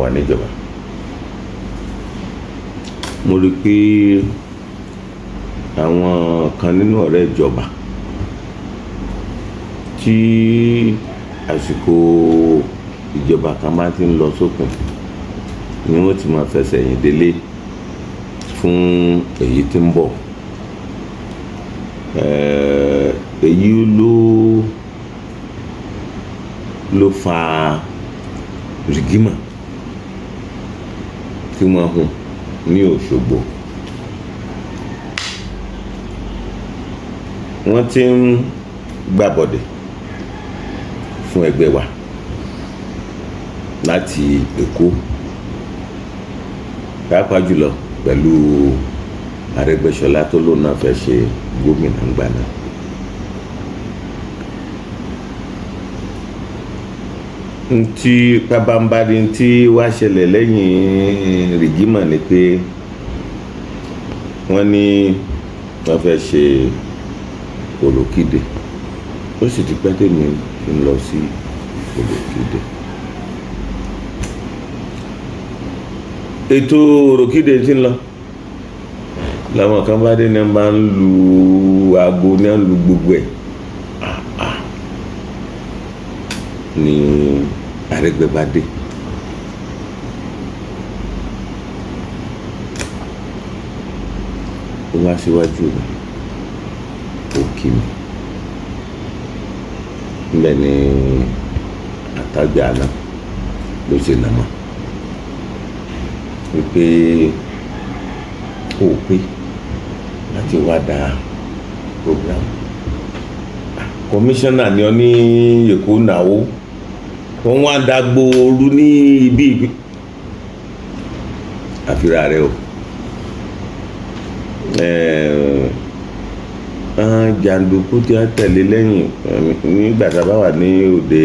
wà níjọba. Mo rí i pé àwọn kan nínú ọ̀rẹ́ ìjọba tí àsìkò ìjọba kan bá ti ń lọ sópin ni wọ́n ti máa fẹsẹ̀ yìn délé fún èyí tí ń bọ̀. Èyí ló fa rìgímà tí wọ́n hùn ní Òṣogbo. Wọ́n ti ń gbàbọ̀dè fún ẹgbẹ́ wa láti Èkó, pàápàá jùlọ pẹ̀lú Arẹ́gbẹ́ṣọlá tó lóun náà fẹ́ ṣe gómìnà ńgbà náà. Ntí pabambari ntí wá ṣẹlẹ̀ lẹ́yìn rìgímà ni pé wọ́n ní wọ́n fẹ́ ṣe òròkìdè. Ó sì ti pẹ́ tèmi ń lọ sí òròkìdè. Ètò òròkìdè ti ń lọ làwọn kan bá dé ní bá ń lu aago ní ń lu gbogbo ẹ̀ ní Arẹ́gbẹ́ bá dé. Ó wá síwájú mi, ó kí mi. Níbẹ̀ ni àtàgbà náà ló ṣe nà mọ́ wípé ó pé láti wá da program. Kọmíṣánná ni ọ ní Èkó náwó, wọ́n wá da gbooru ní ibi àfírà rẹ o. Jàǹdùkú tí wọ́n tẹ̀lé lẹ́yìn nígbà tá a bá wà ní òde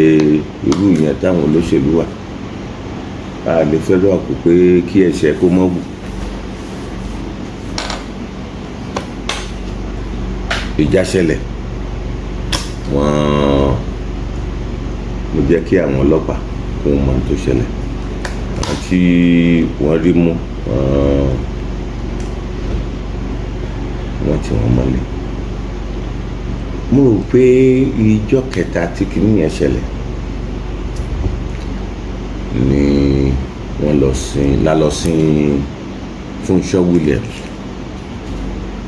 irú ìyẹn táwọn olóṣèlú wà, a lè fẹ́ lọ́wọ́ kó pé kí ẹsẹ̀ kó mọ́ wù. Ìjà ṣẹlẹ̀, wọ́n mo jẹ́ kí àwọn ọlọ́pàá kó mọ ohun tó ṣẹlẹ̀. Àwọn tí wọ́n rí mú, wọ́n tí wọ́n mọ́lẹ̀. Mo rò pé ìjọ́ kẹta tí kìnìún yẹn ṣẹlẹ̀ ni wọ́n lọ sin, lálọ sin Fúnṣọ́ Williams,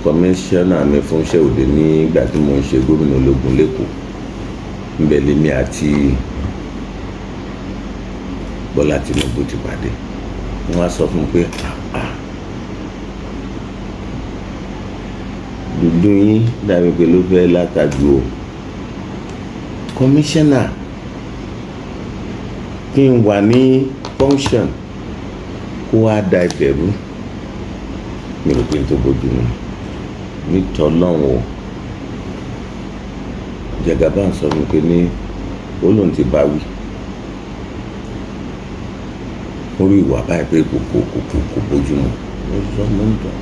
kọmíṣánná mi fúnṣẹ́ òde nígbà tí mò ń ṣe gómìnà ológun l'Ékòó. Ńbẹ̀ lèmi àti Bọ́lá Tinubu ti pàdé. Wọ́n á sọ fún mi pé dúdú yín dàbí pé ló fẹ́ látàjú o. Kọmíṣánná kí n wà ní function kó wá da ìbẹ̀rù. Mi ò pé n tó bójú mu nítọ́lọ́hún o. Jagaban sọ fún mi pé ní ó lóun ti bá wí. Ó rí ìwà báyìí pé kò bójú mu. Mo sọ mo ń tọ́.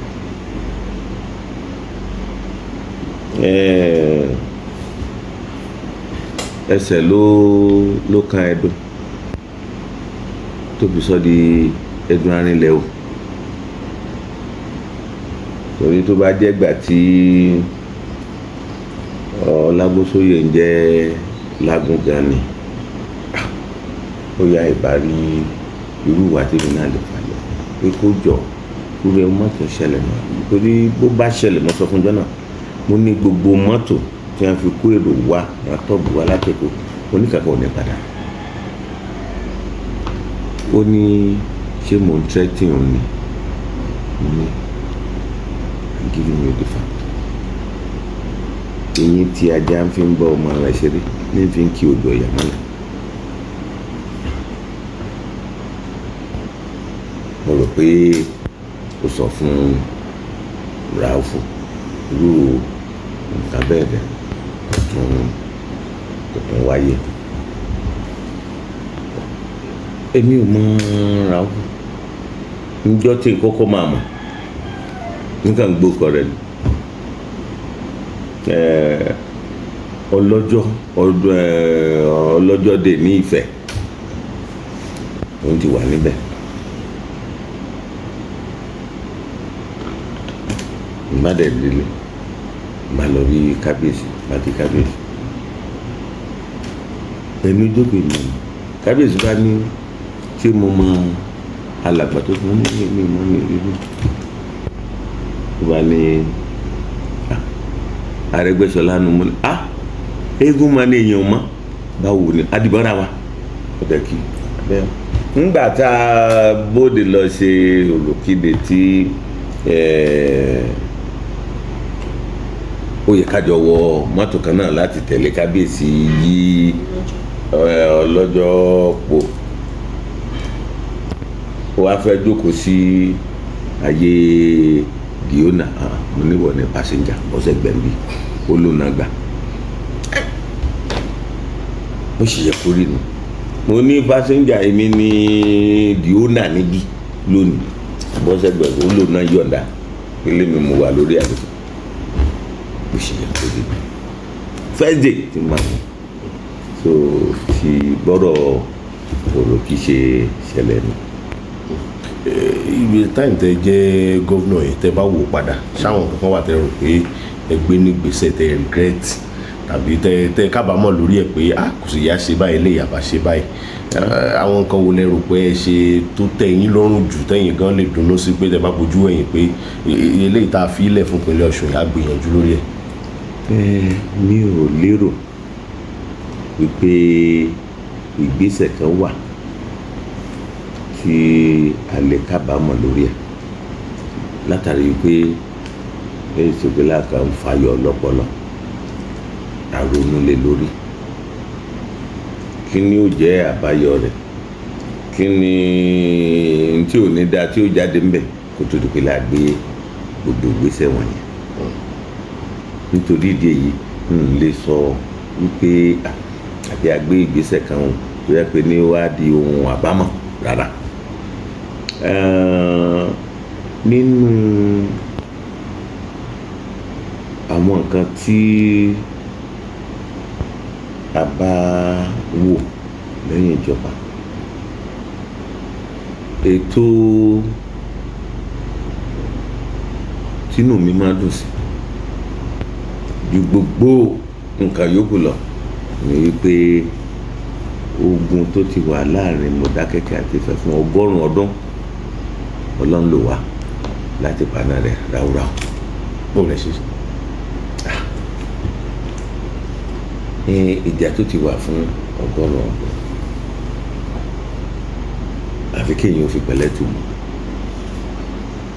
Ẹsẹ̀ ló kan ẹdun tó fi sọ di ẹdun arinlẹ̀ o. Torí tó bá jẹ́ ìgbà tí Ọlágúnsóyè ń jẹ́ Lágúngan ni, ó yá ìbá rí irú ìwà tí èmi náà lè fà yọ pé kó jọ irú ẹ mọ́tò ṣẹlẹ̀ mọ́. Torí bó bá ṣẹlẹ̀, mo sọ fún jọ́nà, mo ní gbogbo mọ́tò tí wọ́n fi kó èrò wá, wọ́n tọ́jú wá láti Èkó, oníkankan ò ní padà. Ó ní ṣé mò ń threaten òun ni? Mo ní I'm giving you the fact. Eyín tí ajá ń fi ń bá ọmọ rẹ̀ ṣeré ní fi ń kí odò ọ̀yà mọ́lẹ̀. Mo rò pé ó sọ fún Ràúfù irú nǹkan bẹ́ẹ̀ dẹ̀ kò tún wáyé. Èmi ò mọ Ràúfù. Ǹjọ́ tí n kọ́kọ́ máa mọ̀, nǹkan gbókọ̀ rẹ̀ ni. Ọlọ́jọ́, ọdún, ọlọ́jọ́ dè ní Ifẹ̀. Òun ti wà níbẹ̀. Má dẹ̀ délé, má lọ rí kábíyèsí, má kí kábíyèsí pẹ̀lú ìjókòó ìmọ̀. Kábíyèsí bá ní, ṣé mo mọ alàgbà tó fún mi ní ìmọ̀ mi rí? Ó bá ní Arẹ́gbẹ́ṣọlá nu. Mo ní, ah, eégún máa ní èèyàn mọ́, báwo ni adìbọ́ra wa ọ̀dẹ̀ kí bẹ́ẹ̀. Ńgbà tá a bóde lọ ṣe olùkéde tí ó yẹ ká jọ wọ mọ́tò kan náà láti tẹ̀lé kábíyèsí yí ọlọ́jọ́ po, ó wá fẹ́ jókòó sí ayé Diona. Mo níwọ̀ ní passenger bọ́sẹ̀ gbẹ̀mbí, ó lónà gbà bó ṣe yẹ kó rí nu. Mo ní passenger, èmi ní Diona níbí lónìí, bọ́sẹ̀ gbẹ̀mbí, ó lónà yọ̀ǹda ilé mi, mo wà lórí àdúgbò, bó ṣe yẹ kó rí nu. First day tí mo máa so ti gbọ́dọ̀ ọ̀rọ̀ kì í ṣe ṣẹlẹ̀ nù. Ibi time tẹ jẹ́ governor yìí, tẹ bá wò padà, ṣáwọn kankan wà tẹ rò pé ẹ gbé ní gbèsè tẹ regret tàbí tẹ kábàámọ̀ lórí ẹ̀ pé ah, kò sì yá ṣe báyìí, lè yàbá ṣe báyìí? Àwọn nǹkan wo lẹ rò pé ẹ ṣe tó tẹ́ yín lọ́rùn jù, tẹ́yìn gan lè dunnú sí pé tẹ bá bójú ẹ̀yìn pé eléyìí tá a fi lẹ̀ fún ìpínlẹ̀ Ọ̀ṣun yìí, á gbìyànjú lórí ẹ̀? Mi ò lérò wípé ìgbésẹ̀ kan wà tí a lè kábàámọ̀ lórí ẹ̀, látàrí wípé èsì ìpínlẹ̀ kan ń fayọ̀ lọ́pọlọ àrònú lé lórí kí ni ó jẹ́ àbáyọ rẹ̀, kí ni tí ò ní dáa tí ó jáde ńbẹ̀ kó tó di pé la gbé gbogbo ìgbésẹ̀ wọ̀nyẹn. Nítorí ìdí èyí, n lè sọ wípé àbí a gbé ìgbésẹ̀ kan o tó yẹ pé ní wá di ohun àbámọ̀ rárá. Nínú àwọn nǹkan tí a bá wò lẹ́yìn ìjọba, ètò tínú mi máa dùn sí ju gbogbo nǹkan yòókù lọ ni wípé ogun tó ti wà láàrin Mọdákẹ́kẹ́ àti Ifẹ̀ fún 100 ọdún, Ọlọ́run ló wà láti paná rẹ̀ ráúráú. Bó lẹ ṣe? Ìjà tó ti wà fún 100 ọdún, àfi kéèyàn fi pẹ̀lẹ́ tù mọ́,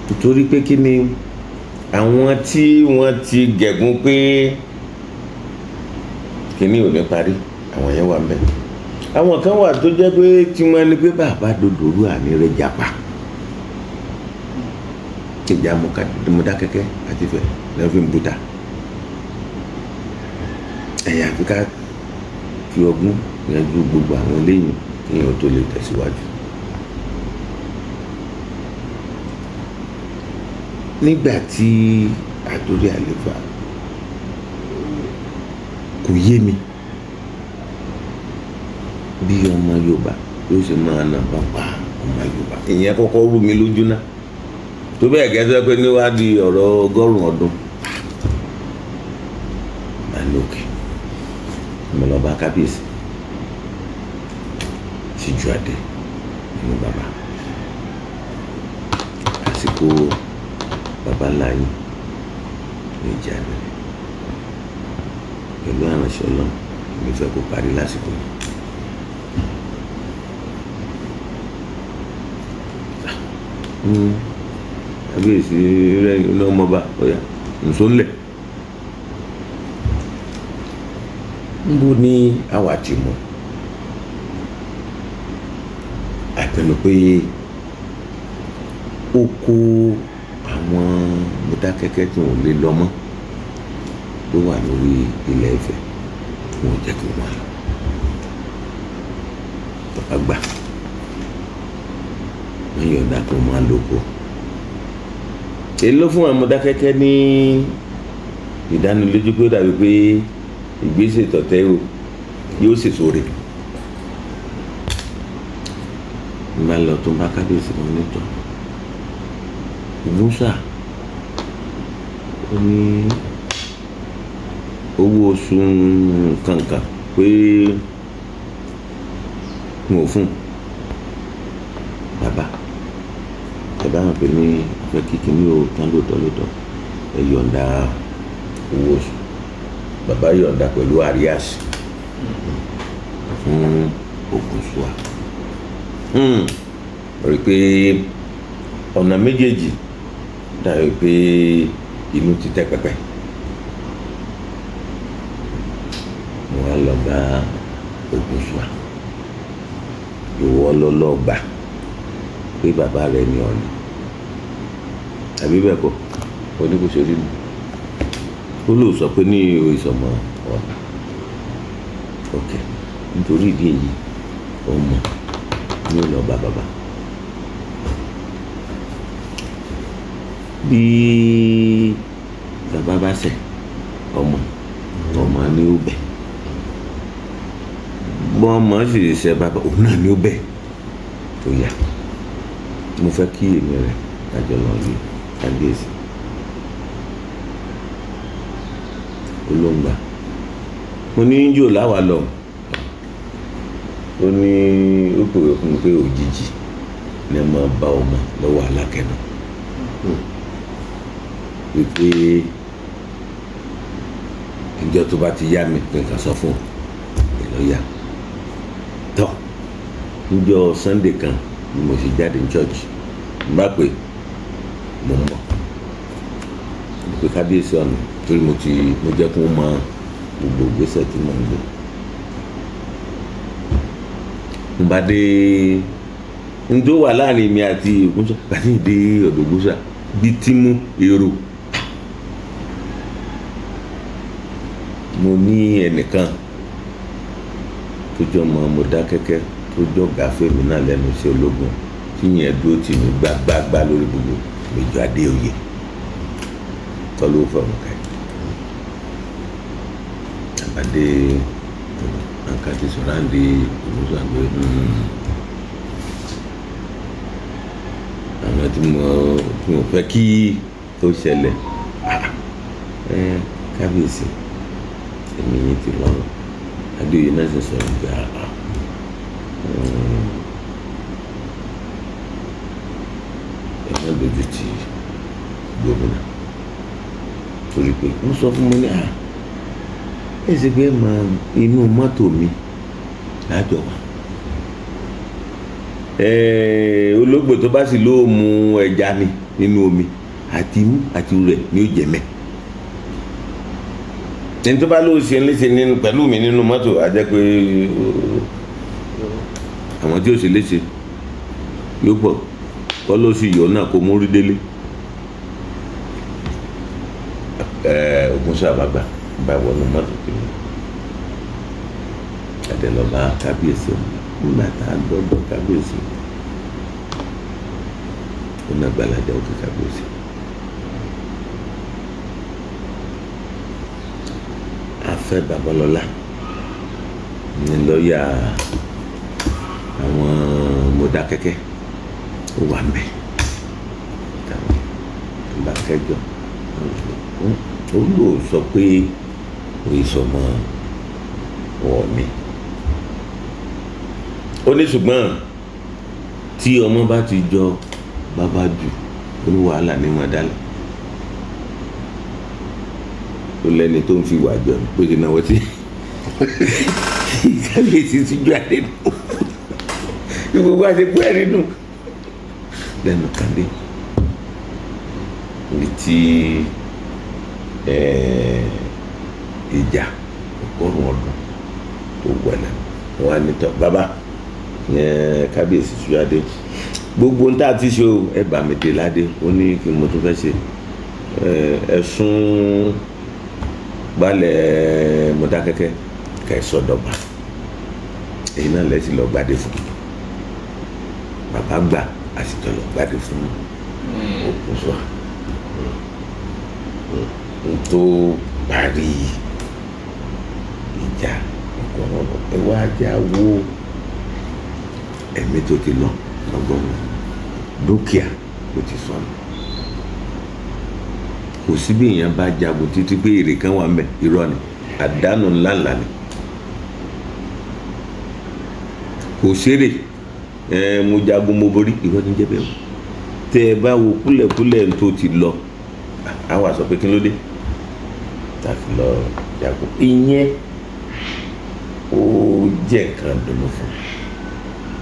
nítorí pé kí ni àwọn tí wọ́n ti gẹ̀gún pé kíní ò ní parí, àwọn yẹn wà ńbẹ̀. Àwọn kan wà tó jẹ́ pé tí wọ́n ní pé bàbá dòdòrú àní rẹ̀ jàpá ìjà Mọdákẹ́kẹ́ àti Ifẹ̀ lẹ́yìn fi ń buta ẹ̀yà, àfi ká fi ọgbọ́n yanjú gbogbo àwọn eléyìí kéèyàn tó lè tẹ̀síwájú. Nígbà tí àdórí àléfà, kò yé mi bí ọmọ Yorùbá yóò ṣe máa nà bá pa ọmọ Yorùbá. Ìyẹn kọ́kọ́ rú mi lójú náà tó bẹ́ẹ̀ gẹ́gẹ́ pé níwádìí ọ̀rọ̀ 100 ọdún máa lókè. Mo lọ bá kábíyèsí síjú adé nínú bàbá, àsìkò bàbá ńlá yín ní ìjà bẹ̀rẹ̀ pẹ̀lú àránṣẹ́ Ọlọ́run, mi fẹ́ kó parí lásìkò yìí. Kábíyèsí rẹ ní ọmọọba ọ̀yà nsọ́nlẹ̀ nbó ní àwa ti mọ̀ àpẹnu pé ó kó àwọn Mọdákẹ́kẹ́ tí wọn ò lè lọ mọ́ tó wà lórí ilẹ̀ Ifẹ̀, wọn ò jẹ́ kí wọ́n lọ. Bàbá gbà wọ́n yọ̀ǹda kó máa lóko. Èyí ló fún àwọn Mọdákẹ́kẹ́ ní ìdánilójú pé ó dàbí pé ìgbésẹ̀ tọ̀tẹ́ o yóò sì sóore. N bá lọ tó ń bá kábíyèsí wọn nítọ̀ Musa Ó ní owó oṣù kankan pé n ò fún bàbá. Ẹ bá wọn pè ní fẹ́ kíkì ní o tán lóòótọ́ lóòótọ́, ẹ yọ̀ǹda owó oṣù. Bàbá yọ̀ǹda pẹ̀lú arias fún Ògúnṣúà. Rí i pé ọ̀nà méjèèjì dàbí pé inú ti tẹ́ pẹpẹ. Mo wá lọ bá Ògúnṣúà. Ìwọ lọ lọ gbà pé bàbá rẹ ni ọ̀nà, àbí bẹ́ẹ̀ kọ́? Ó ní kò ṣe rí mi. Ó lóò sọ pé ní ìsọmọ ọ̀nà. Ok, nítorí ìdí èyí ọmọ ní ó lọ bá bàbá. Bí bàbá bá ṣẹ̀ ọmọ, ọmọ ni ó bẹ̀. Bọ́n ọmọ sì ṣẹ̀ bàbá, òun náà ni ó bẹ̀. Tó yá, mo fẹ́ kí èmi rẹ̀ kájọ lọ rí kábíyèsí. Olóńgbà mo ní yóò láwa lọ. Ó ní ó pèrè fún mi pé òjijì ni mo bá ọmọ lọ́wọ́ alákẹ́nà. Wípé ìjọ tó bá ti yá mi kí n kà sọ fún ìlọ́yà. Tọ́ níjọ́ Sunday kan ni mo sì jáde ní church. N bá pè mo ń bọ̀. Mo pe kábíyèsí ọ̀nà torí mo jẹ́ kó mọ gbogbo ìgbésẹ̀ tí mò ń gbé. N bá dé n tó wà láàrin mi àti Ògúnṣúà, bàtí dé ọ̀dọ̀ Ògúnṣúà bí tí mú èrò. Mo ní ẹnìkan tó jọ mọ Mọdákẹ́kẹ́ tó jọ gàfé mi náà lẹ́nu iṣẹ́ ológun tí yẹn dúró tì mí gbágbágbá lórí gbogbo Méjọ̀ Adéoyè tọ́ ló fẹ́ wọn káyọ̀. Àbádé àǹkàtì sọ̀rọ̀ àǹdí Ògúnṣúà pé àwọn tí mo fẹ́ kí ó ṣẹlẹ̀. Kábíyèsí èmi yìí ti lọ́rùn. Adéoyè náà sì sọ̀rọ̀ pé ẹ má dojú ti gómìnà torí pé wọ́n sọ fún mi ní ẹ ṣe pé máa inú mọ́tò mi lájọ wa. Ológbò tó bá sì lóò mu ẹja ni nínú omi àti imú àti rẹ̀ ni ó jẹ mẹ́. Ẹni tó bá lóò ṣe léṣe nínú pẹ̀lú mi nínú mọ́tò á jẹ́ pé àwọn tí ó ṣe léṣe yóò pọ̀ kọ́ ló sì yọ náà kó mórí délé. Ògúnṣúà bá gbà bá wọnú mọ́tò tèmi. Adé lọ bá kábíyèsí nígbà tá a gbọ́dọ̀ kábíyèsí. Ó ná gbalaja òkè kábíyèsí. Afẹ́ Babalọ́lá ní lọ́ọ̀yà àwọn Mọdákẹ́kẹ́ ó wà ń bẹ̀. Bá kẹjọ ó lò sọ pé òyìnbó wọ̀ mí. Ó ní ṣùgbọ́n tí ọmọ bá ti jọ bàbá jù ó ní wàhálà ní wọn dálẹ̀. Ó lẹ́ni tó ń fi wà jọ bó ṣe náwó sí kábíyèsí ti ju àdé nù. Gbogbo àti pé ẹ̀rí nù lẹ́nu kàdé ní ti ìjà ọgọ́rùn-ún ọdún tó wẹ̀lẹ̀ wọn á ní tọ́ bàbá kábíyèsí Ṣúyàdé gbogbo ń tá a ti ṣe o ẹ bà mí dé ládé. Ó ní kí mo tún fẹ́ ṣe ẹ sún balẹ̀ Mọdákẹ́kẹ́ kẹ́ ẹ sọdọ̀bà èyí náà lẹ́sìn lọ gbadé fún bàbá gbà a sì jọ lọ gbadé fún Ògúnṣúà. N tó parí ìjà ọgọ́rùn-ún ẹ wá já wo ẹ̀mí tó ti lọ lọ́gọ́rùn-ún, dúkìá ló ti sọnù. Kò sí bí èèyàn bá jagun títí pé èrè kan wà ń bẹ̀, irọ́ ni, àdánù ńláńlá ni. Kò ṣeré ẹ, mo jagun mo borí, irọ́ ní jẹ́ bẹ́ẹ̀ o. Tẹ́ ẹ bá wo kúlẹ̀kúlẹ̀ tó ti lọ, á wà sọ pé kí ló dé tá a fi lọ jagun. Ìyẹn ó jẹ́ nǹkan dùnú fún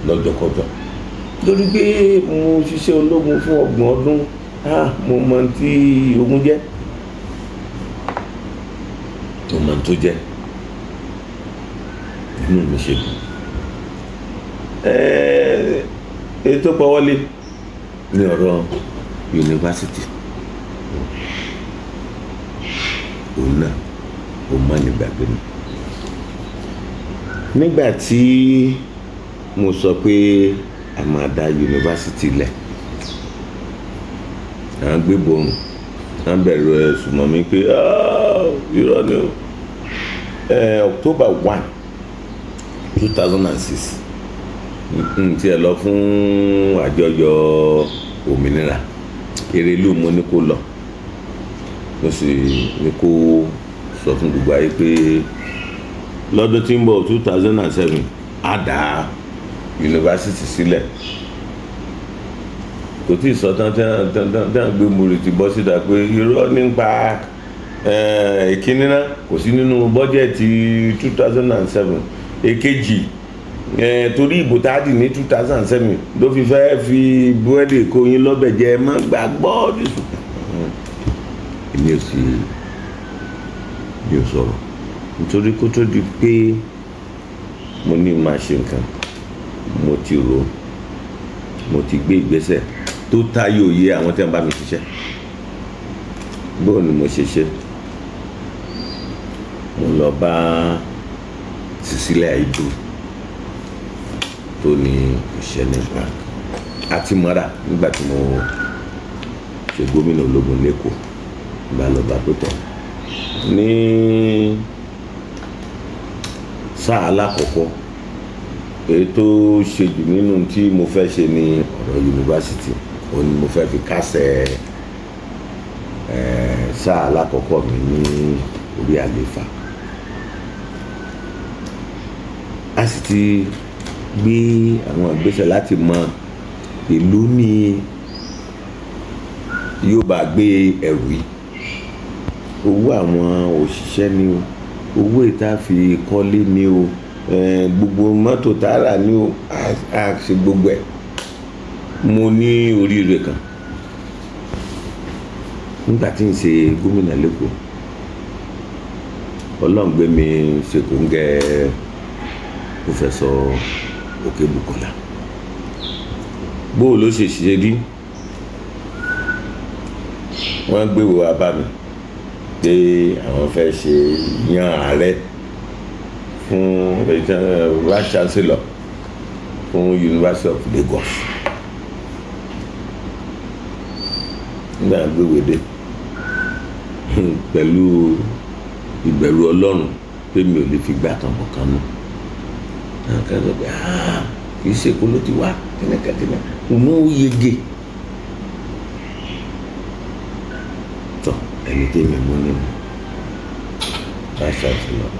lọ́jọ́kọjọ́, lórí pé mo ṣiṣẹ́ ológun fún 30 ọdún. Mo mọ tí ogun jẹ́, mo mọ tó jẹ́, inú mi ṣe dùn. Ètò pọ̀wọ́lé ní ọ̀rọ̀ yunifásitì, òun náà ó má ní gbàgbé mi. Nígbà tí mo sọ pé a máa dá yunifásitì lẹ̀, à ń gbé borùn, à ń bẹ̀rù ẹ̀sùn mọ́ mi pé irọ́ ni o. October 1, 2006, n tiẹ̀ lọ fún àjọyọ̀ òmìnira. Erelú mo ní kó lọ, mo sì ní kó sọ fún gbogbo ayé pé lọ́dún tí ń bọ̀ 2007 á dá yunifásitì sílẹ̀. Kò tí ì sọ tán tí wọ́n gbé múri ti bọ́ síta pé irọ́ nípa ìkíní náà kò sí nínú bọ́jẹ̀tì 2007. Èkejì, torí ìbò tá a dì ní 2007 ló fi fẹ́ fi búrẹ́dì kó yín lọ́bẹ̀ jẹ, má gbàgbọ́. Èmi ò sì mi ò sọ̀rọ̀, nítorí kó tó di pé mo ní máa ṣe nǹkan, mo ti rò, mo ti gbé ìgbésẹ̀ tó tayọ òye àwọn tí wọ́n bá mi ṣiṣẹ́. Bóò ni mo ṣe ṣe? Mo lọ bá Cecilia Idu tó ní Zenith Bank àti mọ́ra nígbà tí mo ṣe gómìnà ológun lẹ́kọ̀ọ́. Bá lọ bá pẹ̀tọ̀ ní sáà alákọ̀ọ́kọ́, èyí tó ṣe jù nínú tí mo fẹ́ ṣe ní ọ̀rọ̀ yunifásitì, òun ni mo fẹ́ fi kásẹ̀ sáà alákọ̀ọ́kọ́ mi ní orí àlééfà. A sì ti gbé àwọn ìgbésẹ̀ láti mọ ìlú ní yóò bá gbé ẹrù yìí. Owó àwọn òṣìṣẹ́ ni o, owó ìta fi kọ́lé ni o, gbogbo mọ́tò tààrà ni o, a ṣe gbogbo ẹ̀. Mo ní oríire kan nígbà tí n ṣe gómìnà lẹ́kọ̀ọ́. Ọlọ́run gbé mi ṣe kòńgẹ́ Professor Òkèbùkọ́lá. Bó ló ṣe ṣe rí, wọ́n gbé wo wá bá mi pé àwọn fẹ́ ṣe yan ààrẹ fún vice chancellor fún University of Lagos. Nígbà gbé wo dé pẹ̀lú ìbẹ̀rù Ọlọ́run pé mi ò lè fi gbà kan bọ̀ kan nù. Àwọn kan sọ pé kì í ṣe kó ló ti wá kínníkínní, òun ó yege. Tọ́ ẹni tí mi mú nínú vice chancellor.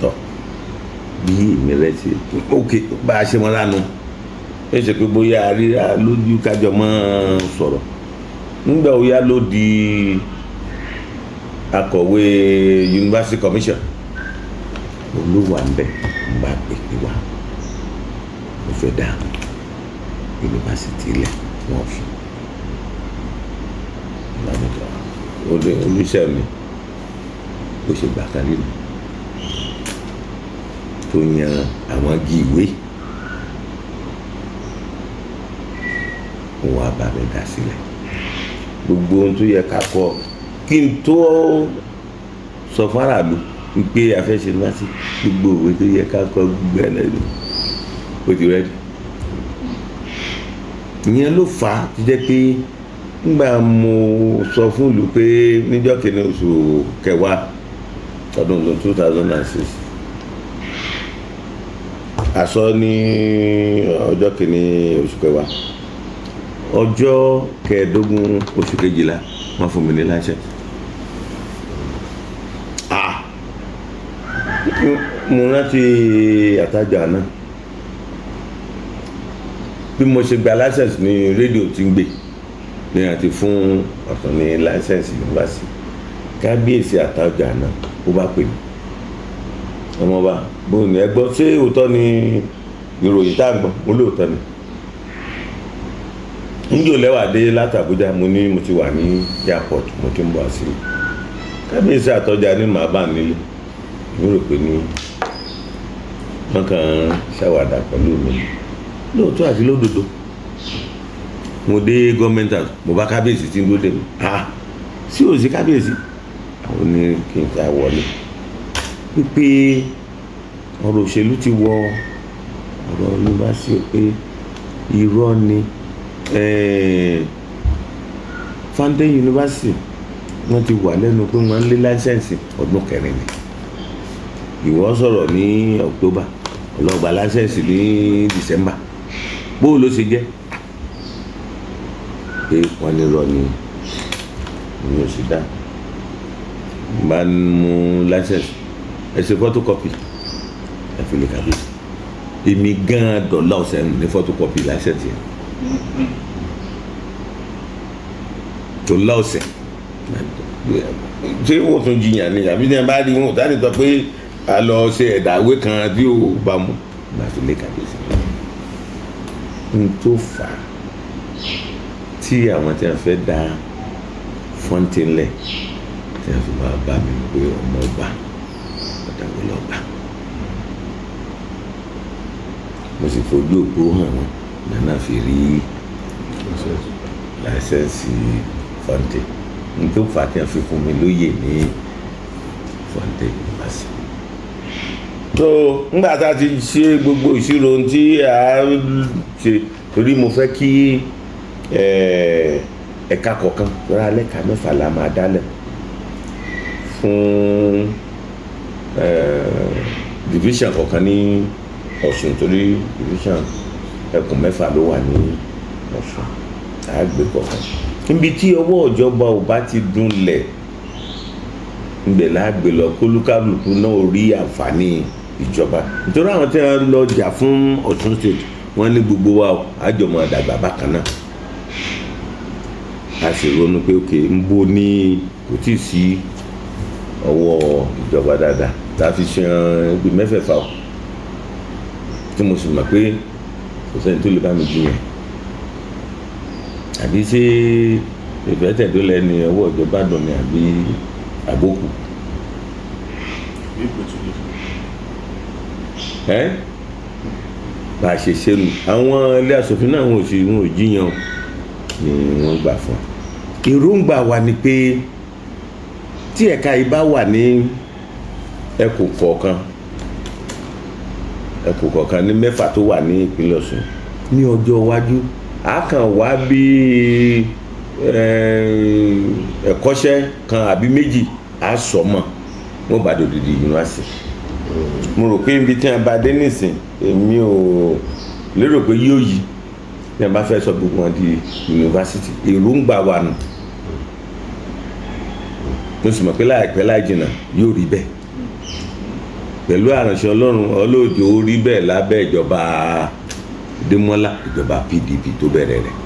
Tọ́ bí èmi rẹ ṣe ok bá a ṣe mọ́ lánàá, ẹ ṣe pé bóyá ríra lójú kájọ mọ́ sọ̀rọ̀. Nígbà ó yá ló di akọ̀wé University Commission, olúwa ń bẹ̀ ń bá pèpè wá, mo fẹ́ dá yunifásitì lẹ̀ fún Ọ̀ṣun. Olùṣẹ́ mi bó ṣe gbà kan nínú tó yan àwọn igi ìwé, òun á bá mi dá sílẹ̀ gbogbo ohun tó yẹ ká kọ kí n tó sọ fún aráàlú pé a fẹ́ ṣe yunifásitì, gbogbo òwe tó yẹ ká kọ gbogbo ẹ̀ lẹ́nu ó ti rẹ́dí. Ìyẹn ló fà á tó jẹ́ pé nígbà mo sọ fún ìlú pé níjọ́ kìíní oṣù kẹwàá ọdún 2006 Aṣọ ní ọjọ́ kìíní oṣù kẹwàá, ọjọ́ kẹẹ̀ẹ́dógún oṣù kejìlá, wọ́n fún mi ní license. Ah, mo rántí àtàjà náà, bí mo ṣe gba license ní rédíò tí ń gbé ní àti fún ọ̀tún ní license yunifásitì. Kábíyèsí Àtaọjà náà, ó bá pè mí, "Ọmọọba, bóun ni? Ẹ gbọ́, ṣé òótọ́ ni ìròyìn tá a gbọ́?" Mo lóòótọ́ ni. Níjò lẹ́wà dé láti Àbújá? Mo ní mo ti wà ní airport, mo ti ń bọ̀ sí i. Kábíyèsí Àtọ́jà ní màá bá nílé. Mo rò pé ní wọ́n kàn ń ṣàwàdà pẹ̀lú mi. Lóòótọ́ àti lódodo, mo dé government house, mo bá kábíyèsí tí ń dúró dè mí. Ah, sí òsì kábíyèsí, àwọn ní kí n ta wọlé, wípé ọ̀rọ̀ òṣèlú ti wọ ọ̀rọ̀ yunifásitì, pé irọ́ ni. Fountain University, wọ́n ti wà lẹ́nu pé wọ́n ń lé license ọdún 4 ni. Ìwọ sọ̀rọ̀ ní October, ọlọ́gba license ní December, bó ló ṣe jẹ́? Pé wọ́n ní irọ́ ni, mi ò sì dá bá mú license. Ẹ ṣe photocopy, ẹ fi lè kàbíyèsí. Èmi gan dọ̀là ọ̀sẹ̀ ní photocopy license yẹn, dọ̀là ọ̀sẹ̀. Ṣé wọ́n tún jiyàn ni àbí ní ẹ bá rí wọn ò dáni sọ pé a lọ ṣe ẹ̀dàwé kan tí ò bá mu bá fi lè kàbíyèsí? N tó fà á tí àwọn tí wọ́n fẹ́ dá Fountain lẹ̀ tí wọ́n fi máa bá mi pé, "Ọmọ ọba, ọ̀dàwó lọ́gbà," mo sì fojú òpó hàn wọ́n, nana fi rí license Fountain. N tó fà á tí wọ́n fi fún mi lóyè ní Fountain University. So ńgbà tá a ti ṣe gbogbo ìṣirò ohun tí a ṣe, torí mo fẹ́ kí ẹ̀ka kọ̀ọ̀kan rárá, lẹ́ka mẹ́fà la máa dálẹ̀ fún division kọ̀ọ̀kan ní Ọ̀ṣun, torí division ẹkùn mẹ́fà ló wà ní Ọ̀ṣun. Àgbẹ̀ kọ̀ọ̀kan níbi tí ọwọ́ ìjọba ò bá ti dúnlẹ̀ ńbẹ̀ láàgbé lọ, kólúkálùkù náà rí àǹfààní ìjọba, nítorí àwọn tí wọ́n lọ jà fún Ọ̀ṣun State, wọ́n ní gbogbo wa àjọmọ̀ àdàgbà bákan náà. A sì ronú pé òkè ń bó ní kò tí ì sí ọwọ́ ìjọba dáadáa tá a fi ṣe ibi mẹ́fẹ̀ẹ̀fà o, tí mo sì mọ̀ pé kò sẹ́ni tó lè bá mi jiyàn, àbí ṣé ìfẹ́ tẹ̀dó lẹ́ni ọwọ́ ìjọba dùn ni àbí àbókù ẹ́ bá a ṣe ṣe nù. Àwọn ilé asòfin náà, wọn ò sì, wọn ò jiyàn ni, wọ́n gbà fún èròǹgbà wa ni pé tí ẹ̀ka yìí bá wà ní ẹkùn kọ̀ọ̀kan, ẹkùn kọ̀ọ̀kan ní mẹ́fà tó wà ní ìpínlẹ̀ Ọ̀ṣun, ní ọjọ́ iwájú, a kàn wá bí ẹ̀kọ́ṣẹ́ kan àbí méjì, á sọ mọ́ wọ́n bá dòdìdì yunifásitì. Mo rò pé ibi tí a bá dé nísìn, èmi ò lérò pé yóò yí tí a bá fẹ́ sọ gbogbo wọn di yunifásitì. Èròǹgbà wa nù, mo sì mọ̀ pé láìpẹ́ láì jìnnà yóò rí bẹ́ẹ̀ pẹ̀lú àránṣẹ́ Ọlọ́run. Ọlọ́jọ́ ó rí bẹ́ẹ̀ lábẹ́ ìjọba Démọ́lá, ìjọba PDP tó bẹ̀rẹ̀ rẹ̀.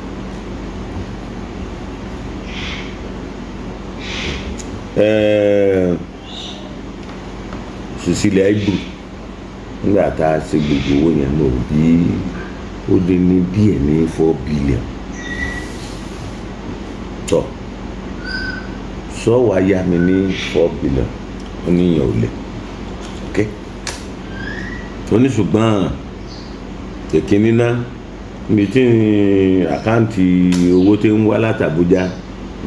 Cecilia Ibru, nígbà tá a ṣe gbogbo owó yẹn, mo rò bí ó lé ní díẹ̀ ní 4 billion. Tọ́ sọ wàá yá mi ní 4 billion, ó ní ìyẹn ò lè. Ok, ó ní ṣùgbọ́n èkíní náà, níbi tí account owó tí ń wá láti Àbújá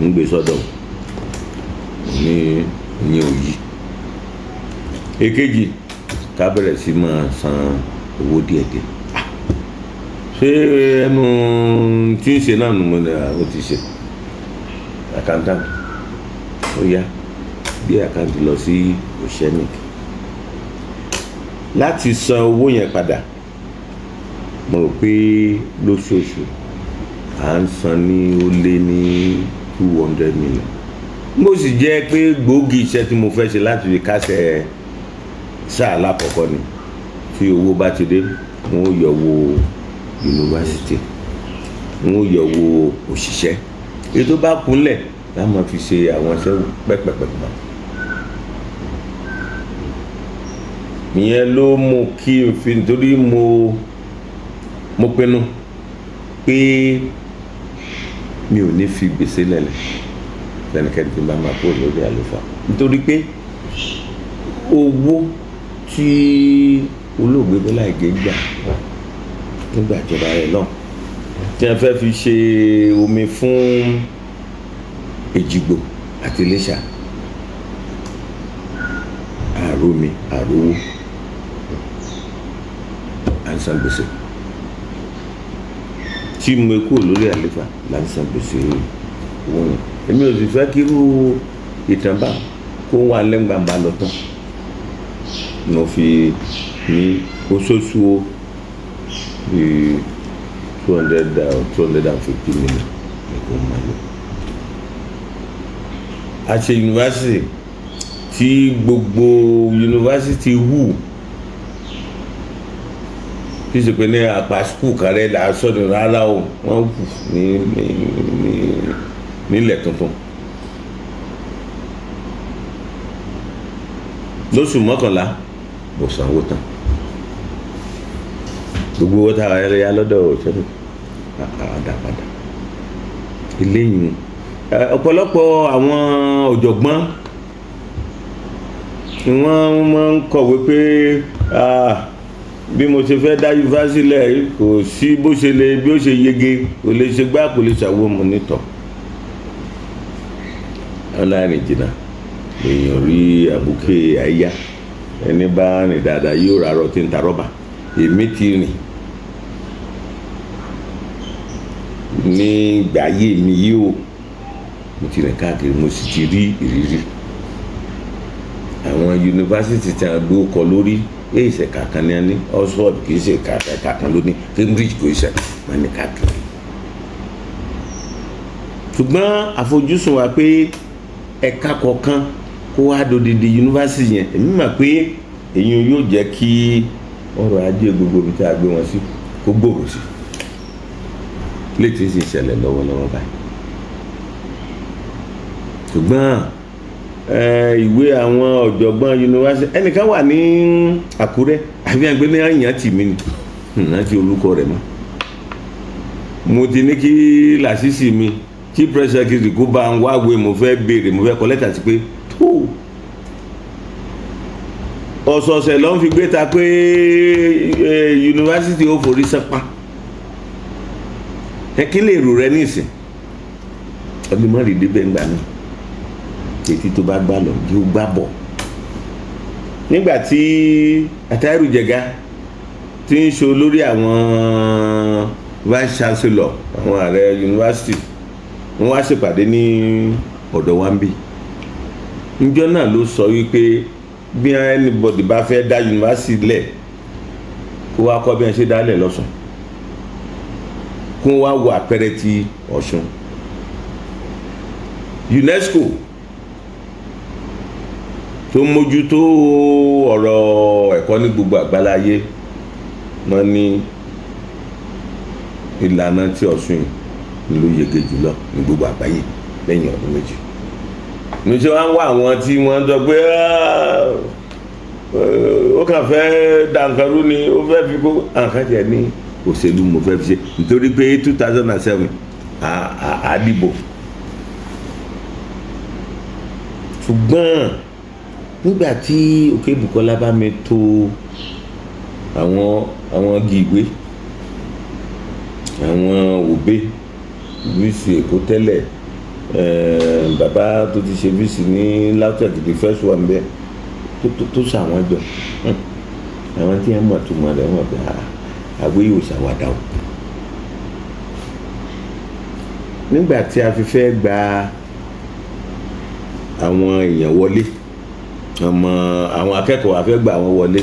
ń gbé sọ́dọ̀ ní ìyẹn ò yí. Èkejì, ká bẹ̀rẹ̀ sí máa san owó díẹ̀díẹ̀. Ṣé ẹnu tí ń ṣe náà nù? Mo ní àwọn ti ṣe accountant, ó yá bí account lọ sí Oceanic láti san owó yẹn padà. Mo rò pé lóṣooṣù à ń san ní ó lé ní 200 million. Mo sì jẹ́ pé gbòógì iṣẹ́ tí mo fẹ́ ṣe láti fi kásẹ̀ sáà lákọ̀ọ́kọ́ ni, tí owó bá ti dé, wọ́n ó yọ owó yunifásitì, wọ́n ó yọ owó òṣìṣẹ́, èyí tó bá kúnlẹ̀ la máa fi ṣe àwọn iṣẹ́ pẹ́pẹ́pẹ́pẹ́. Ìyẹn ló mú kí n fi, nítorí mo pinnu pé mi ò ní fi gbèsè lẹ̀lẹ̀ lẹ́nikẹ́ni tí n bá máa kúrò lórí àlééfà, nítorí pé owó tí olóògbé Bọ́lá Ìgè gbà nígbà ìjọba rẹ̀ náà tí wọ́n fẹ́ fi ṣe omi fún Èjìgbò àti Iléṣà, àròmi àròwó, à ń san gbèsè. Tí mo kúrò lórí àlééfà là ń san gbèsè owó yẹn. Èmi ò sì fẹ́ kí irú ìtàn bá kó wà lẹ́ngbàmbà lọ tán. Mo fi ní oṣooṣù o bí 250 million ní kó máa lò. A ṣe yunifásitì tí gbogbo yunifásitì wù, tí ṣe pé ní àpá school kan rẹ̀ là á sọ̀rọ̀ rárá o, wọ́n wù ní nílẹ̀ tuntun. Lóṣù 11 mo sanwó tán. Gbogbo owó tá a yá lọ́dọ̀ òṣèlú àdá padà. Eléyìí ọ̀pọ̀lọpọ̀ àwọn ọ̀jọ̀gbọ́n ni wọ́n máa ń kọ̀wé pé bí mo ṣe fẹ́ dá yunifásitì lẹ̀ kò sí bó ṣe lè, bí ó ṣe yege, kò lè ṣe gbá, kò lè ṣàwo. Mo nítọ̀ ọlọ́run jìnnà èèyàn rí àbùké àyà, ẹni bá rìn dáadáa yóò rárọ̀ tí ń ta rọ́bà. Èmi ti rìn nígbà ayé mi yìí o, mo ti rìn káàkiri, mo sì ti rí ìrírí àwọn yunifásitì tí a gbé kọ lórí. Èyí ṣe kàkan ní ẹni Oxford kì í ṣe kàkan lóní, Cambridge kò ṣe wọn ní káàkiri. Ṣùgbọ́n àfojúsùn wa pé ẹ̀ka kọ̀ọ̀kan kó wá dodidi yunifásitì yẹn, èmi mọ̀ pé èyí yóò jẹ́ kí ọrọ̀ ajé gbogbo ibi tí a gbé wọn sí kó gbòòrò sí, létí sì ṣẹlẹ̀ lọ́wọ́lọ́wọ́ báyìí. Ṣùgbọ́n ìwé àwọn ọ̀jọ̀gbọ́n yunifásitì, ẹnìkan wà ní Àkúrẹ́ àbí àgbẹ̀ ní àyàn tì mí ni rántí orúkọ rẹ̀ mọ́. Mo ti ní kí Làṣìṣì mi tí press secretary kó bá ń wáwé, mo fẹ́ béèrè, mo fẹ́ kọ lẹ́tà sí pé tó ọ̀sọ̀ọ̀sẹ̀ ló ń fi gbé ta pé yunifásitì ó forí sánpá. Ẹ kí lè rò rẹ nísìn ọdún mọ́rin débẹ̀ ńgbà náà, ètí tó bá gbà lọ yóò gbà bọ̀. Nígbà tí Atahiru Jega tí ń ṣe olórí àwọn vice chancellor àwọn ààrẹ yunifásitì, wọ́n wá ṣèpàdé ní ọ̀dọ̀ wa ń bì. Níjọ́ náà ló sọ wípé bí anybody bá fẹ́ dá yunifásitì lẹ̀, kó wá kọ́ bí wọ́n ṣe dálẹ̀ lọ́sùn, kó wá wo àpẹẹrẹ ti Ọ̀ṣun. UNESCO tó mójútó ọ̀rọ̀ ẹ̀kọ́ ní gbogbo àgbáláyé, wọ́n ní ìlànà tí Ọ̀ṣun yìí ló yege jùlọ ní gbogbo àgbáyé lẹ́yìn ọdún 2. Ní ṣe wọ́n wá àwọn tí wọ́n sọ pé ó kàn fẹ́ dànkarú ni, ó fẹ́ fi kó àǹkà jẹ ní òṣèlú, mo fẹ́ fi ṣe nítorí pé 2007 àdìbò. Ṣùgbọ́n nígbà tí Òkè Bùkọ́lá bá mi tó àwọn igi ìwé, àwọn òbí bíìsì Èkó tẹ́lẹ̀, bàbá tó ti ṣe bíìsì ní LAUTECH the first one bẹ́ẹ̀ tó ṣàwọn jọ, àwọn tí wọ́n mọ̀ tó mọ̀ rẹ̀ wọ́n bẹ̀ àgbé yóò ṣàwádà o. Nígbà tí a fi fẹ́ gba àwọn èèyàn wọlé, ọmọ àwọn akẹ́kọ̀ọ́ a fẹ́ gba àwọn wọlé,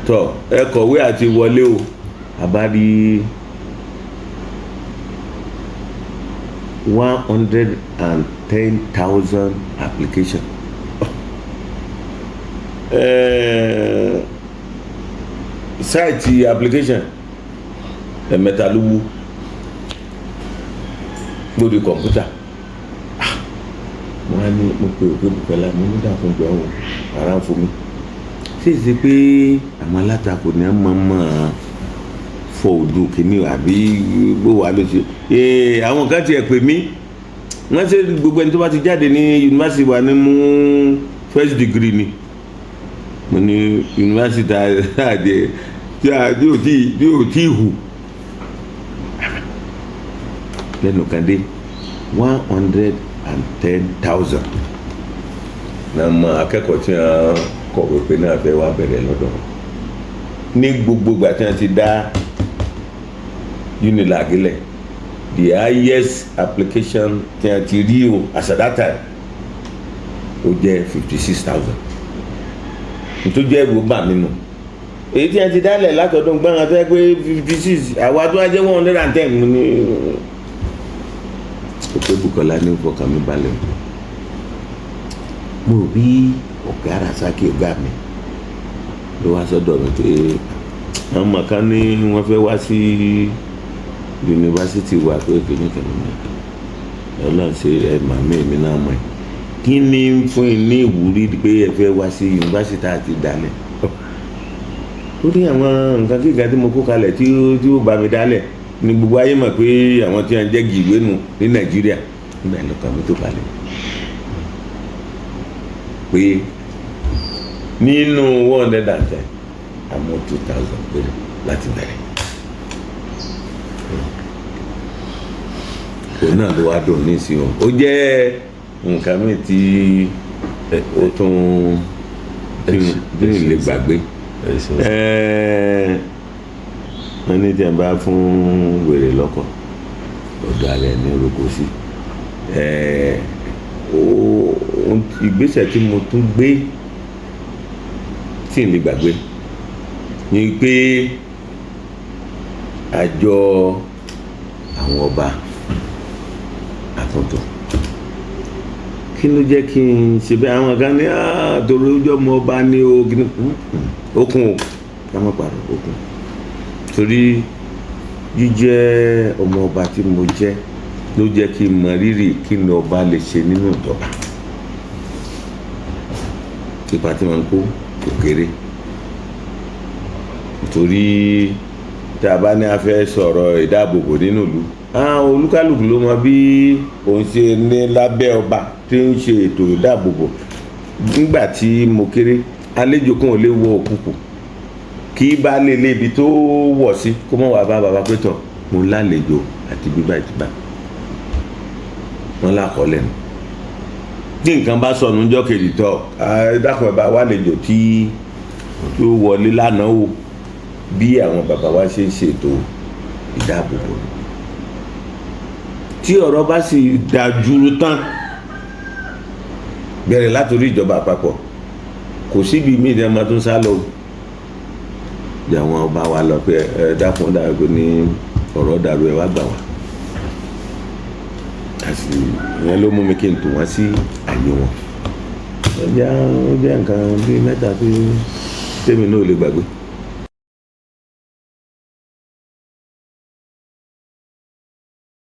Tọ ẹ kọ̀wé àti wọlé o. A bá rí 110,000 application. Site application ẹ̀mẹ́ta ló wú lórí kọ̀ǹpútà. Mo á ní mo pe òkè Bùkọ́lá, mo ní dàkún jọ ọ́, ara ń fún mi ṣé ṣe pé àwọn alátakò ní wọ́n mọ̀ fọ ojú kìíní àbí bó wà ló ṣe. Àwọn kan tiẹ̀ pè mí, wọ́n ṣe gbogbo ẹni tó bá ti jáde ní yunifásitì wa ní mú first degree ni. Mo ní yunifásitì àdé tí a tí ò tí tí ò tí hù lẹ́nu kan dé 110,000 náà mọ akẹ́kọ̀ọ́ tí wọ́n kọ̀wé pé náà fẹ́ wá bẹ̀rẹ̀ lọ́dọ̀ wọn. Ní gbogbo ìgbà tí wọ́n ti dá UNILAG lẹ̀, the highest application tí wọ́n ti rí o as at that time, ó jẹ́ 56,000. Nítorí jẹ́ ìwò bà mí nù, èyí tí wọ́n ti dálẹ̀ látọdún gbọ́n tó yẹ pé 56, àwa tó wá jẹ́ 110. Mo ní òpè Bùkọ́lá ní fọkàn mi balẹ̀. Mo rò bí ọ̀gá Rasaki, ọ̀gá mi, ló wá sọ́dọ̀ mi pé àwọn ọmọ kan ní wọ́n fẹ́ wá sí yunifásitì wa, pé kìíní kan ní Ọlọ́run ṣe ẹ màmí mi náà mọ̀ ẹ́, kí ni fún yín ní ìwúrí pé ẹ fẹ́ wá sí yunifásitì àti dálẹ̀? Ó ní àwọn nǹkan kíga tí mo kó kalẹ̀ tí ó bá mi dálẹ̀ ní gbogbo ayé mọ̀ pé àwọn tí wọ́n jẹ́ gìwé nù ní Nàìjíríà. Nígbà yẹn lọ́kàn mi tó balẹ̀ pé nínú 110, àmọ́ 2,000 péré láti bẹ̀rẹ̀. Òun náà ló wá dùn nísìnyí o. Ó jẹ́ nǹkan mi tí ó tún tí n lè gbàgbé. Wọ́n ní tí a bá fún wèrè lọ́kọ̀, ọ̀dọ̀ ara ẹ̀ ní roko sí. Ìgbésẹ̀ tí mo tún gbé tí n lè gbàgbé ni pé àjọ àwọn ọba àtúntò. Kí ló jẹ́ kí n ṣe bẹ́ẹ̀? Àwọn kan ní torí ojú ọmọ ọba ní o, okun o, ká má parọ́, okun. Torí jíjẹ́ ọmọ ọba tí mo jẹ́ ló jẹ́ kí n mọ rírì kí ni ọba lè ṣe nínú ìjọba. Ipa tí wọ́n ń kó kò kéré, torí tí a bá ní a fẹ́ sọ̀rọ̀ ìdáàbòbò nínú ìlú, àwọn olúkálùkù ló mọ bí òun ṣe ní lábẹ́ ọba tí ń ṣe ètò ìdáàbòbò. Nígbà tí mo kéré, àlejò kan ò lè wọ òkùnkùn kí bá lè lé ibi tó wọ̀ sí kó mọ̀ wá bá bàbá pé tọ̀ mo lálejò àti bíbá ìtìbá wọn lákọọ́lẹ̀ nù. Tí nǹkan bá sọnù ńjọ́ kejì, tọ̀ dákun ẹ̀ bá wà lejò tí ó wọlé lánàá o. Bí àwọn bàbá wa ṣe ń ṣètò ìdáàbòbò ni. Tí ọ̀rọ̀ bá sì dájúrú tán, bẹ̀rẹ̀ látòrí ìjọba àpapọ̀, kò síbi míì ní ọmọ tó ń sá lọ bí àwọn ọba wa lọ pé ẹ dákun dàrú pé ní ọ̀rọ̀ dàrú, ẹ wá gbà wá. Àti ìyẹn ló mú mi kí n tò wọ́n sí àyè wọn. Ó jẹ́ nǹkan bíi mẹ́ta tí tèmi náà ò lè gbàgbé.